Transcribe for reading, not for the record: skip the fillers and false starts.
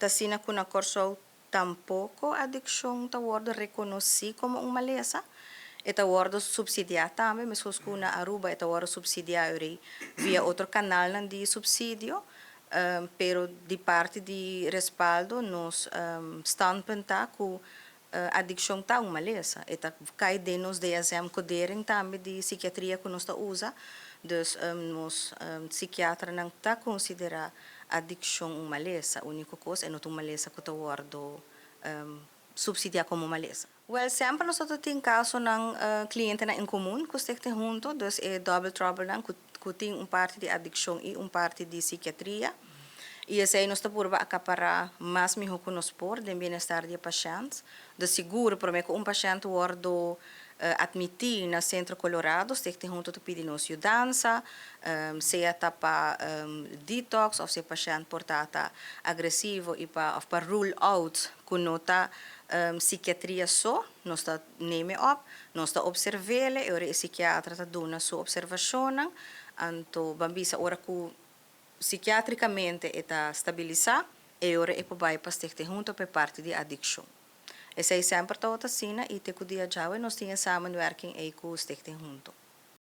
Ta asina ku na Kòrsou tampoko adikshon ta wòrdu rekonosí komo un malesa. E ta wòrdu supsidiá tambe, meskos ku na Aruba e ta wòrdu supsidiá via otro kanalnan di supsidio. Pero di parti di Respaldo nos standpunt ta ku adikshon ta un malesa. E ta kai den nos DSM codering tambe di sikiatria ku nos ta usa. Dus nos sikiatranan ta konsiderá adikshon un malesa. Úniko kos, e no ta un malesa ku ta wòrdu supsidiá komo malesa. Wèl, semper nos ta tin kasonan, klientenan en komun ku Stichting Hunto, dus e double troublenan ku tin un parti di adikshon i un parti di sikiatria. I esei nos ta purba akapará mas mihó ku nos por den bienestar di e pashènt. Dus sigur promé ku un pashènt wòrdu atmití na Sentro Colorado, Stichting Hunto ta pidi nos yudansa, sea ta pa detox òf si e pashènt por ta ta agresivo i pa òf pa rule out ku no ta sikiatria so, nos ta neem e op, nos ta opserv'é e ora e sikiatra ta duna su opservashonnan, anto ban bisa ora ku sikiatrikamente e ta stabilisá, e ora e por bai pa Stichting Hunto pa e parti di adikshon. Esei semper tabata asina i te ku dia djawe nos tin e samenwerking ei ku Stichting Hunto.